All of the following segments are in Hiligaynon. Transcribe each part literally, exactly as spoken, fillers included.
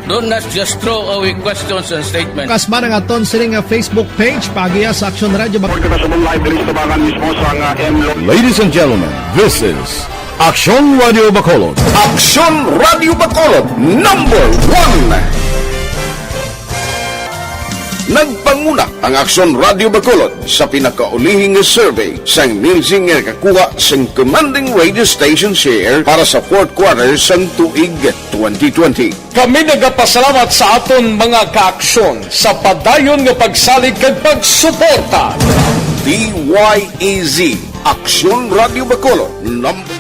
Don't not just throw away questions and statements. Kasman ang aton sini nga Facebook page, paagiha sa Aksyon Radio Bac- Kita sa live diri sa tabangan mismo sa nga M Lo- Ladies and gentlemen, this is Aksyon Radio Bacolod. Aksyon Radio Bacolod, number one. Nagpanguna ang Aksyon Radio Bacolod sa pinakaulihing survey sang Nielsen nga nakakuha sang commanding radio station share para sa fourth quarter sang tuig twenty twenty. Kami nagapasalamat sa aton mga kaaksyon sa padayon nga pagsalig kag pagsuporta. D Y E Z, Aksyon Radio Bacolod, number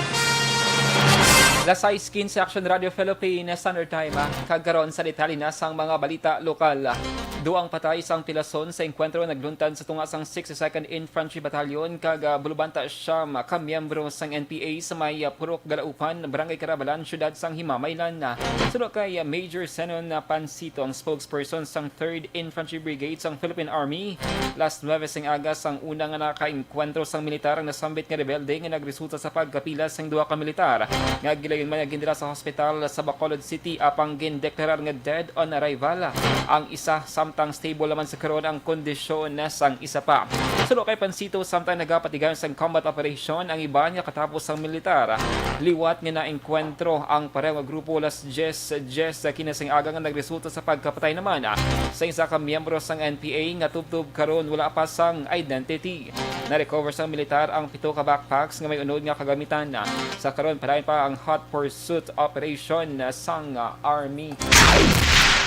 Las sais quince sa Action Radio Philippines Standard Time, ah, kag karon sa detalye na sang mga balita lokal. Duang patay, isang pilason sa engkwentro nagluntad sa tunga sang sixty-second Infantry Battalion kag, ah, bulubanta siyam ka miyembro sang N P A sa may, ah, Purok Galaupan, Barangay Carabalan, Siyudad sang Himamaylan. Suno kay, ah, Major Zenon, ah, Pansito, ang spokesperson sang Third Infantry Brigade sang Philippine Army, las nuebe sing aga sang una nga nakaengkwentro sang militar ang nasambit nga rebelde nga nagresulta sa pagkapila sang duha ka militar nga gilayon man nga gindala sa hospital sa Bacolod City, apang gindeklarar nga dead on arrival ang isa, samtang stable naman sa karon ang kondisyon sang isa pa. Suno kay Pansito, samtang nagapatigayon sang combat operation ang iban nga katapos sang militar, liwat nga naengkwentro ang pareho nga grupo las diyes, diyes sa kinasing aga nga nagresulta sa pagkapatay naman sa isa ka miyembro sang N P A nga tubtob karon wala pa sang identity. Na-recover sang militar ang pito ka backpacks nga may unod nga kagamitan. Sa karon, padayon pa ang hot pursuit operation sang Army.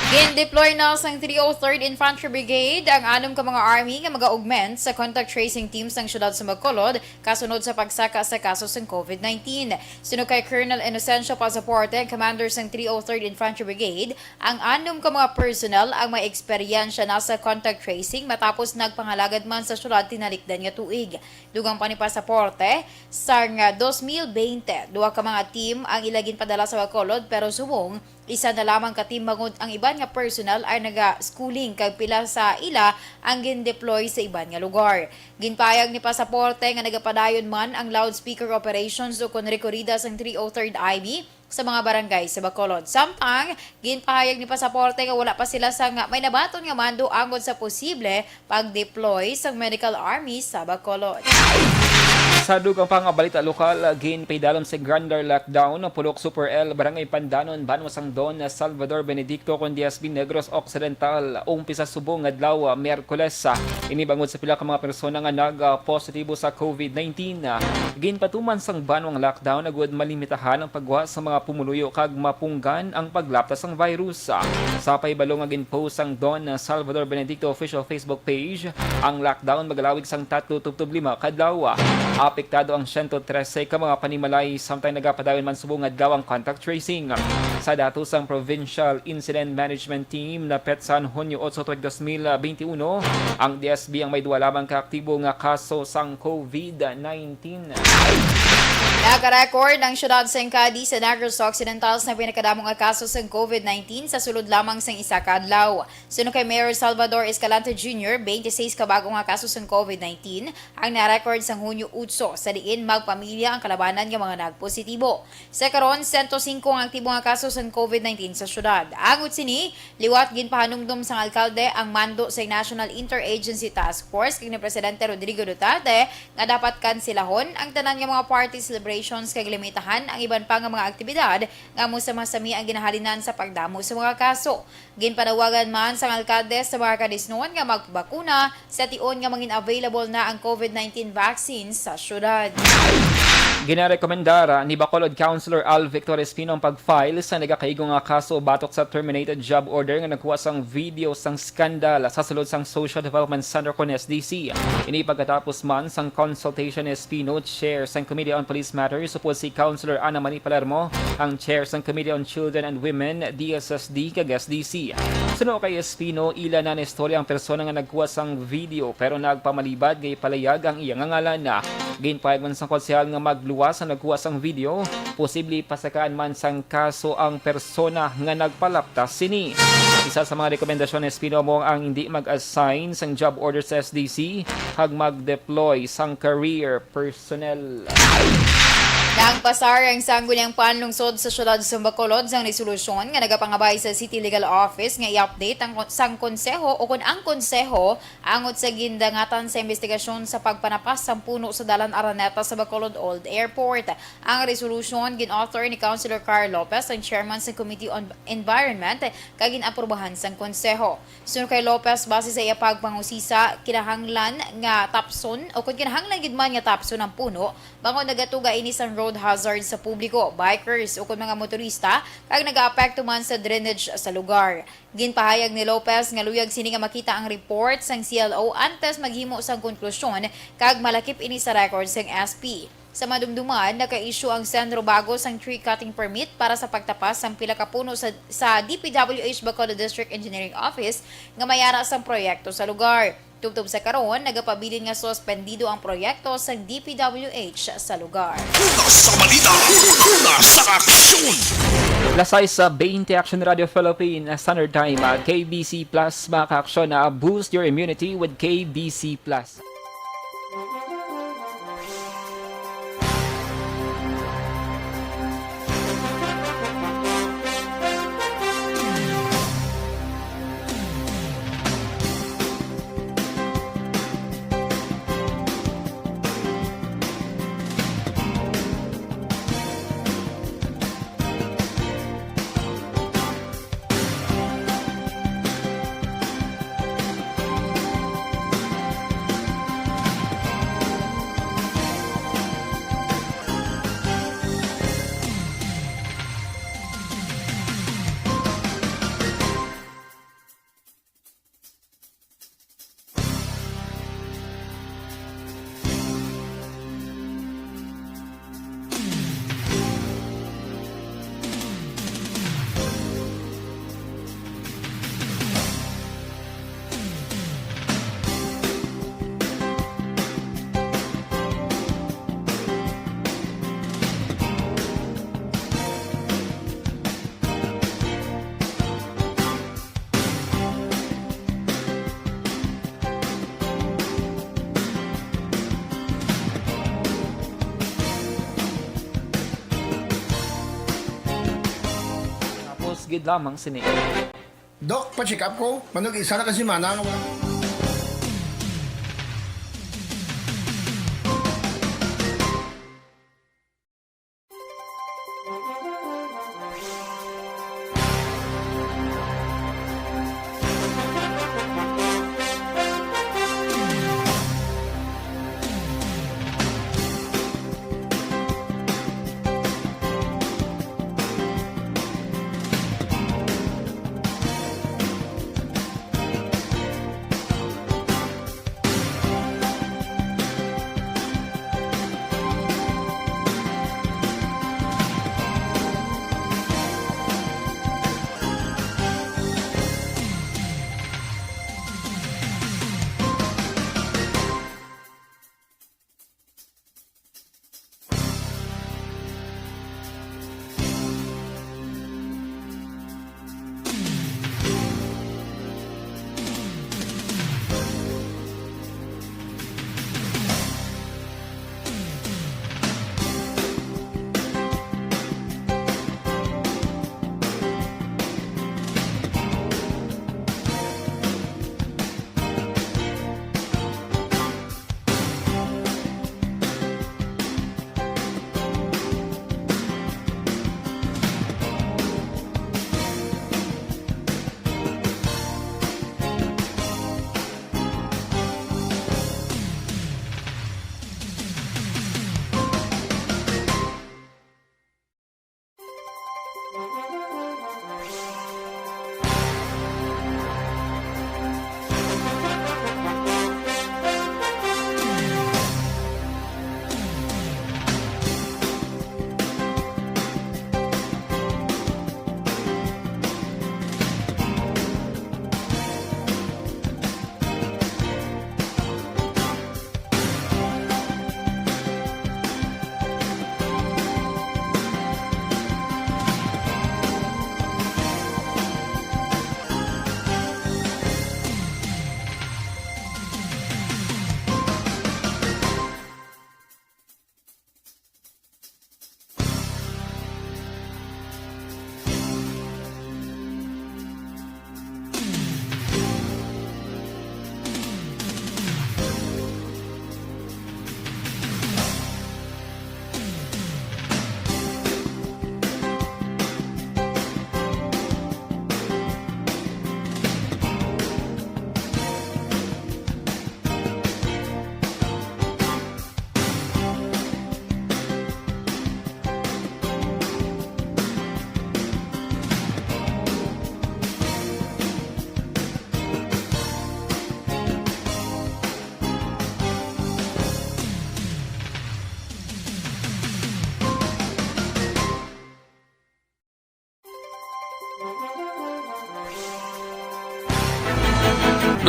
Gin-deploy na sang three oh third Infantry Brigade ang anom ka mga army nga mag-augment sa contact tracing team sang siyudad sa Bacolod kasunod sa pagsaka sa kaso sang COVID nineteen. Suno kay Colonel Inocencio Pasaporte, commander sang three oh third Infantry Brigade, ang anom ka mga personnel ang may eksperyensya na sa contact tracing matapos nagpangalagad man sa siyudad tinalikdan nga tuig. Dugang pa ni Pasaporte, sang, ah, dos mil bente, duha ka mga team ang ila ginpadala sa Bacolod, pero subong isa na lamang ka team, bangod ang iban nga personnel ay naga-schooling kag pila sa ila ang gin-deploy sa iban nga lugar. Ginpahayag ni Pasaporte nga nagapadayon man ang loudspeaker operations ukon rekorida sang three oh third I B sa mga barangay sa Bacolod. Samtang, ginpahayag ni Pasaporte nga wala pa sila sang may nabaton nga mando angod sa posible pag-deploy sang Medical Army sa Bacolod. Sa dugang pa nga balita lokal, ginpaidalom sa grander lockdown ang Pulok Super L, Barangay Pandanon, banwa sang Don Salvador Benedicto, kon D S B Negros Occidental, umpisa subong adlaw, Miyerkules. Ini bangod sa pila ka mga persona nga nag-positibo sa COVID nineteen. Ginpatuman sang banwang lockdown agud malimitahan ang pagguha sa mga pumuluyo kag mapunggan ang paglapta sang virus. Sa pahibalo nga gin-post sang Don Salvador Benedicto official Facebook page, ang lockdown magalawig sang tatlo tubtob lima ka adlaw. Apektado ang siyento trese ka mga panimalay, samtang nagapadayon man subong adlaw ang contact tracing. Sa datos sang Provincial Incident Management Team, napetsa sa Hunyo otso, tuig dos mil benti uno, ang D S B ang may duha lamang ka aktibo nga kaso sang COVID nineteen. Naka-record ang siyudad sang Cadiz sa Negros Occidental sa pinakadamo nga kaso sang COVID nineteen sa sulod lamang sang isa ka adlaw. Suno kay Mayor Salvador Escalante Junior, twenty-six ka bag-o nga kaso sang COVID nineteen ang na-record sang Hunyo otso, sa diin magpamilya ang kalabanan nga mga nagpositibo. Sa karon, sento singko ang aktibo nga kaso sang COVID nineteen sa siyudad. Angod sini, liwat ginpahanumdom sang alkalde ang mando sa National Interagency Task Force kag ni Presidente Rodrigo Duterte nga dapat kansilahon ang tanan nga mga party celebrations kag limitahan ang iban pa nga mga aktibidad nga amo sa masami ang ginahalinan sa pagdamo sa mga kaso. Ginpanawagan man sang alkalde sa mga Cadiznon nga magpabakuna sa tion nga mangin-available na ang COVID nineteen vaccine sa siyudad. Ginarekomendar ni Bacolod Councilor Al Victor Espino ang pag-file sa nagakaigo nga kaso batok sa terminated job order nga nagkuha sang video sang skandal sa sulod sang Social Development Center kon S D C. Ini pagkatapos man sang consultation ni Espino, chair sang Committee on Police Matters, upod si Councilor Ana Marie Palermo, ang chair sang Committee on Children and Women, D S S D, kag S D C. Suno kay Espino, ila na naistorya ang persona nga nagkuha sang video, pero nagpamalibad nga ipalayag ang iya nga ngalan. Ginpahayag man sang konsehal nga magluwas ang nagkuha sang video, posible pasakaan man sang kaso ang persona nga nagpalaptas sini. Isa sa mga rekomendasyon ni Espino amo ang hindi mag-assign sang job order sa S D C kag mag-deploy sang career personnel. Nagpasar ang Sangguniang Panlungsod sa Siyudad sa Bacolod sang resolusyon nga nagapangabay sa City Legal Office nga i-update ang kon-, sang konseho o kon ang konseho angot sa gindangatan sa imbestigasyon sa pagpanapas sang puno sa Dalan Araneta sa Bacolod Old Airport. Ang resolusyon gin-author ni Councilor Carl Lopez, ang chairman sa Committee on Environment, kag gin-aprubahan sang konseho. Suno kay Lopez, base sa iya pagpangusisa, kinahanglan nga tapson o kon kinahanglan gid man nga tapson ang puno, bangod nagatuga ini sang road hazard sa publiko, bikers, o kon mga motorista, kag nagaapekto man sa drainage sa lugar. Ginpahayag ni Lopez nga luyag sini nga makita ang report sang C L O antes maghimo sang konklusyon, kag malakip ini sa record sang S P. Sa madumduman, naka-issue ang Sentro Bago sang tree cutting permit para sa pagtapas sang pila ka puno sa, sa D P W H Bacolod District Engineering Office nga may ara sang proyekto sa lugar. Tubtob sa karon, nagapabilin nga suspendido ang proyekto sang D P W H sa lugar. Una sa balita, una sa aksyon. Alas sais sa twenty, Action Radio Philippines Standard Time, ah, K B C Plus, mga ka-aksyon, ah, boost your immunity with K B C Plus. Tapos gid lamang sini. Doc, pa-check up ko. Manog isa na ka semana nga wala.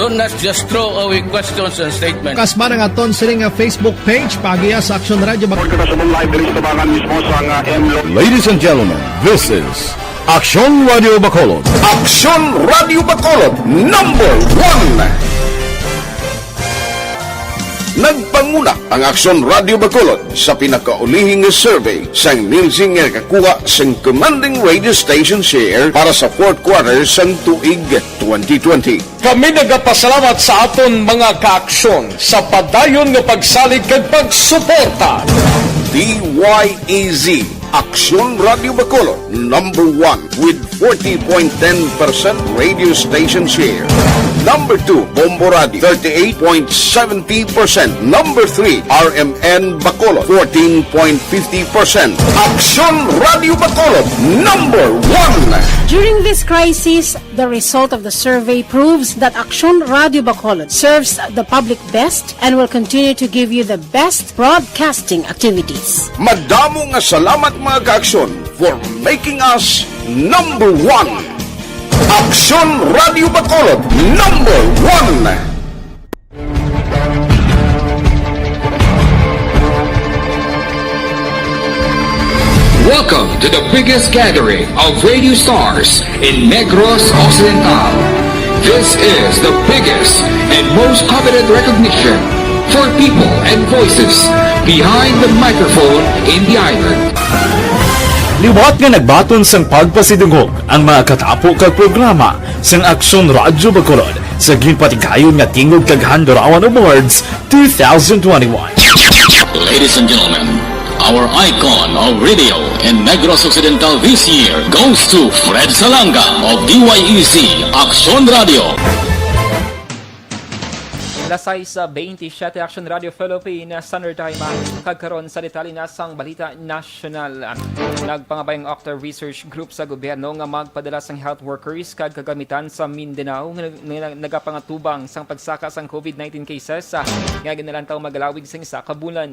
Don't not just throw away questions and statements. Kasma nga ton sini nga Facebook page, pagiya sa Aksyon Radio Bak- Kita sa live diri sa tabangan mismo sa nga M Lo. Ladies and gentlemen, this is Aksyon Radio Bacolod. Aksyon Radio Bacolod, number one. Nagpanguna ang Aksyon Radio Bacolod sa pinakaulihing nga survey sang Nielsen nga nakakuha sang commanding radio station share para sa fourth quarter sang tuig twenty twenty. Kami nagapasalamat sa aton mga kaaksyon sa padayon nga pagsalig kag pagsuporta. D Y E Z, Aksyon Radio Bacolod, number one with forty point ten percent radio station share. Number two, Bombo Radio, thirty-eight point seventy percent. Number three, R M N Bacolod, fourteen point fifty percent. Aksyon Radio Bacolod, number one. During this crisis, the result of the survey proves that Aksyon Radio Bacolod serves the public best and will continue to give you the best broadcasting activities. Madamo nga salamat, mga kaaksyon, for making us number one. Aksyon Radio Bacolod, number one. Welcome to the biggest gathering of radio stars in Negros Occidental. This is the biggest and most coveted recognition for people and voices behind the microphone in the island. Liwat nga nagbaton sang pagpasidungog ang mga katapo kag programa sang Aksyon Radyo Bacolod sa ginpatigayon nga Tingog kag Handurawan Awards two thousand twenty-one. Ladies and gentlemen, our icon of radio in Negros Occidental this year goes to Fred Salanga of D Y E Z Aksyon Radio. Alas sais bentisiete, Action Radio Philippines Standard Time, kag karon sa detalye na sang balita nasyonal. Nagpangabay ang Octa Research Group sa gobyerno nga magpadala sang health workers kag kagamitan sa Mindanao nga nag-, nga nagapangatubang sang pagsaka sang COVID nineteen cases, ah, nga ginalantaw magalawig sang isa ka bulan.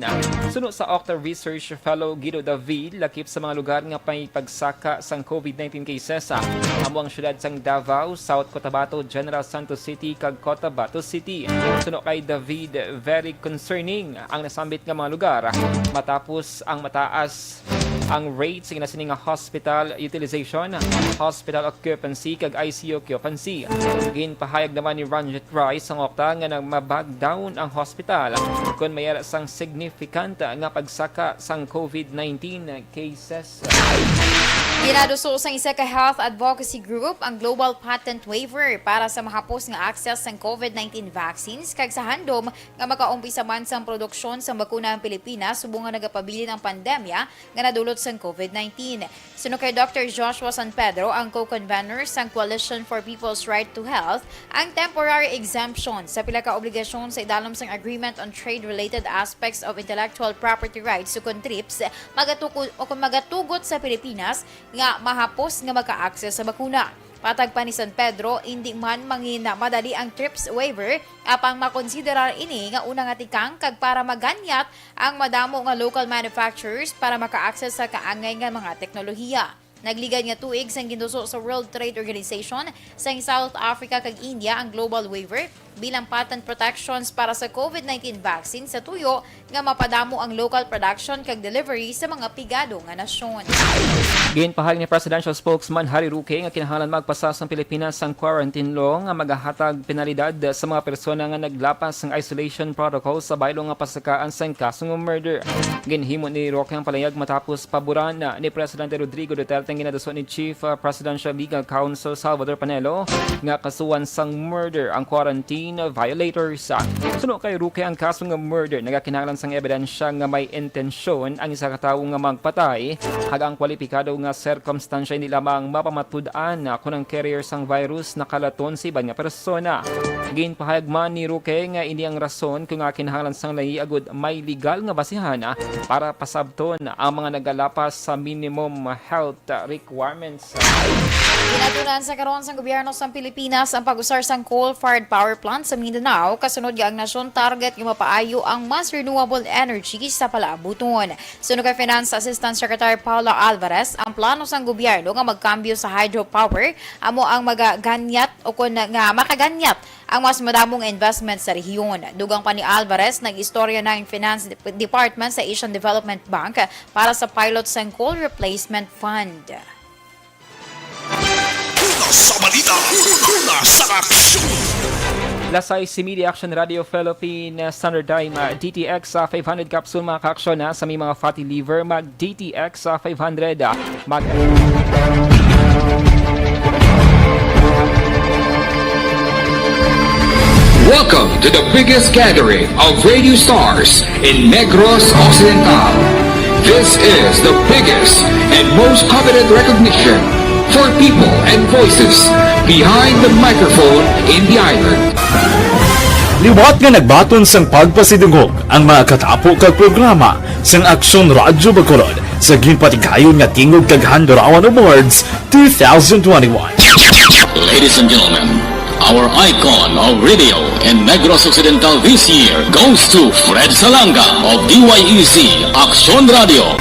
Suno sa Octa Research Fellow Guido David, lakip sa mga lugar nga may pagsaka sang COVID nineteen cases, ah, amo ang siyudad sang Davao, South Cotabato, General Santos City, kag Cotabato City. Suno kay David, very concerning ang nasambit nga mga lugar matapos ang mataas ang rate sa ginasiling nga hospital utilization, hospital occupancy, kag I C U occupancy. Ginpahayag naman ni Ranjit Rai sang Octa nga nagma-back down ang hospital kon may ara sang significant nga pagsaka sang COVID nineteen cases. Ginaduso sang isa ka health advocacy group ang global patent waiver para sa mahapos nga access sang COVID nineteen vaccines kag sa handom nga makaumpisa man sang produksyon sang bakuna ang Pilipinas subong nga nagapabilin ang pandemya nga nadulot sang COVID nineteen. Suno kay Doctor Joshua San Pedro, ang co-convenor sang Coalition for People's Right to Health, ang temporary exemption sa pila ka obligasyon sa idalom sang Agreement on Trade-Related Aspects of Intellectual Property Rights, ukon TRIPS, magatuko-, o kung magatugot sa Pilipinas nga mahapos nga maka-access sa bakuna. Patag pa ni San Pedro, indi man mangin madali ang TRIPS waiver, apang makonsiderar ini nga una nga tikang kag para maganyat ang madamo nga local manufacturers para maka-access sa kaangay nga mga teknolohiya. Nagligad nga tuig sang ginduso sa World Trade Organization sang South Africa kag India ang global waiver bilang patent protections para sa COVID nineteen vaccine sa tuyo nga mapadamo ang local production kag delivery sa mga pigado nga nasyon. Ginpahayag ni Presidential Spokesman Harry Roque nga kinahanglan magpasa sang Pilipinas sang quarantine law nga magahatag penalidad sa mga persona nga naglapas sang isolation protocol sa baylo nga pasakaan sang kaso nga murder. Ginhimo ni Roque ang palayag matapos paboran ni Presidente Rodrigo Duterte ang ginaduso ni Chief, uh, Presidential Legal Counsel Salvador Panelo nga kasuhan sang murder ang quarantine violators. Suno kay Roque, ang kaso nga murder nagakinahanglan sang ebidensya nga may intensyon ang isa ka tawo nga magpatay, kag ang kwalipikado nga sirkumstansya hindi lamang mapamatud-an kon ang carrier sang virus nakalaton sa iban nga persona. Ginpahayag man ni Roque nga ini ang rason kung nga kinahanglan sang layi agud may legal nga basihan para pasabton ang mga nagalapas sa minimum health requirements. Ginatunan sa karon sang gobyerno sang Pilipinas ang pag-usar sang coal-fired power plant sa Mindanao, kasunod nga ang nasyon target nga mapaayo ang mas renewable energy sa palaabuton. Suno kay Finance Assistant Secretary Paula Alvarez, ang plano sang gobyerno nga magkambyo sa hydropower amo ang magaganyat o kun nga makaganyat ang mas madamo nga investment sa rehiyon. Dugang pa ni Alvarez, nag-istorya na ang Finance Dep-, Department sa Asian Development Bank para sa pilot sang coal replacement fund. Una sa balita, una sa aksyon. Lasay si Media Action Radio Philippine Standard Time, ah, D T X, ah, five hundred capsule, mga kaaksyon, ha, sa may mga fatty liver, mag D T X, ah, five hundred, ah, mag- Welcome to the biggest gathering of radio stars in Negros Occidental. This is the biggest and most coveted recognition for people and voices behind the microphone in the island. Liwat nga nagbaton sang pagpasidungog ang mga katapo kag programa sang Aksyon Radyo Bacolod sa ginpatigayon nga Tingog kag Handurawan Awards two thousand twenty-one. Ladies and gentlemen, our icon of radio in Negros Occidental this year goes to Fred Salanga of D Y E Z Aksyon Radio.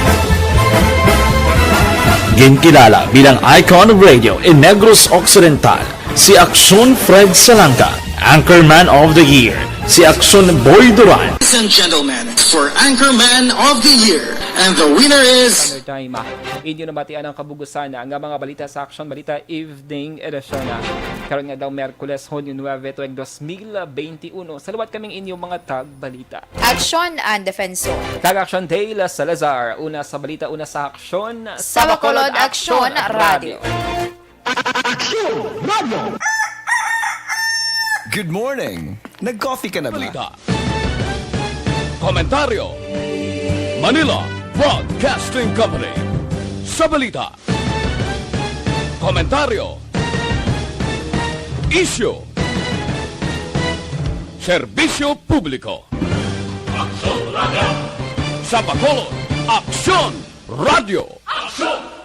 Ginkilala bilang icon of radio in Negros Occidental si Aksyon Fred Salanga, Anchorman of the Year si Aksyon Boy Duran. Ladies and gentlemen, for Anchorman of the Year, and the winner is Standard Time, ah, ang inyo nabatian ang kabugusan, ah, nga mga balita sa Aksyon Balita Evening Edition, ah. Karon nga daw Miyerkules, Hunyo nuebe, tuig dos mil benti uno. Sa liwat kaming inyo mga tagbalita. Aksyon and Defensor. Kag Aksyon Dale Salazar. Una sa balita, una sa aksyon. Sa Bacolod, Aksyon Radio. Aksyon Radio. Good morning. Nag-coffee ka na ba? Balita. Komentaryo. Manila Broadcasting Company. Sa balita. Komentaryo. Isyu. Serbisyo publiko. Aksyon Radio. Sa Bacolod, Aksyon Radio. Aksyon